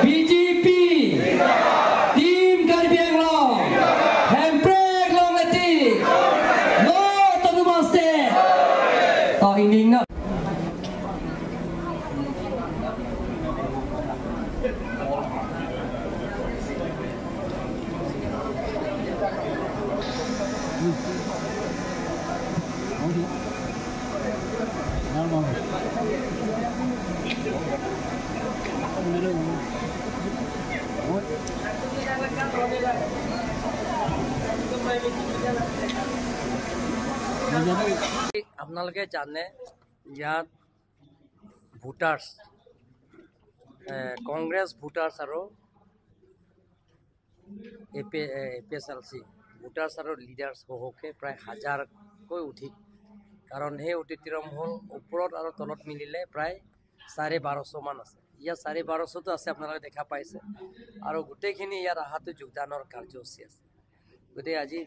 BJP team Karbi Anglong হেমপ্ৰেক লং লেটি ন autonomous state inning না। আপোনালোকে জানে, ইয়াত ভোটাৰ্ছ, কংগ্ৰেছ ভোটাৰ্ছ আৰু A P S L C voters আৰু লিডাৰ্ছ সহকে প্ৰায় হাজাৰকৈ অধিক, কাৰণ সেই অডিটৰিয়াম হ'ল ওপৰত আৰু তলত মিলিলে প্ৰায় 1250মান আছে। ইয়াত 1250তো আছে, আপোনালোকে দেখা পাইছে। আৰু গোটেইখিনি ইয়াত অহাটো যোগদানৰ কাৰ্যসূচী আছে। গতিকে আজি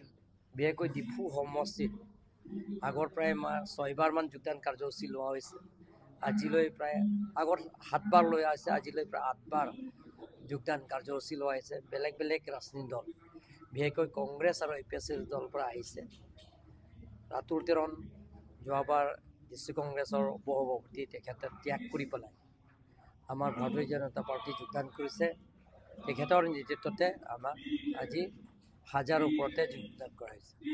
বিশেষকৈ ডিফু সমষ্টিত আগৰ প্ৰায় ছয়বাৰমান যোগদান কাৰ্যসূচী লোৱা হৈছে। আজিলৈ প্ৰায় আগত সাতবাৰ লোৱা হৈছে, আজিলৈ প্ৰায় আঠবাৰ যোগদান কাৰ্যসূচী লোৱা হৈছে। বেলেগ বেলেগ ৰাজনীতি দল, বিশেষকৈ কংগ্ৰেছ আৰু এ পি এছ চি দলৰ পৰা আহিছে। ৰাতুল তেৰণ যোৱাবাৰ ডিষ্ট্ৰিক্ট কংগ্ৰেছৰ উপসভাপতি, তেখেতে ত্যাগ কৰি পেলাই আমাৰ ভাৰতীয় জনতা পাৰ্টি যোগদান কৰিছে। তেখেতৰ নেতৃত্বতে আমাক আজি হাজাৰ ওপৰতে যোগদান কৰা হৈছে।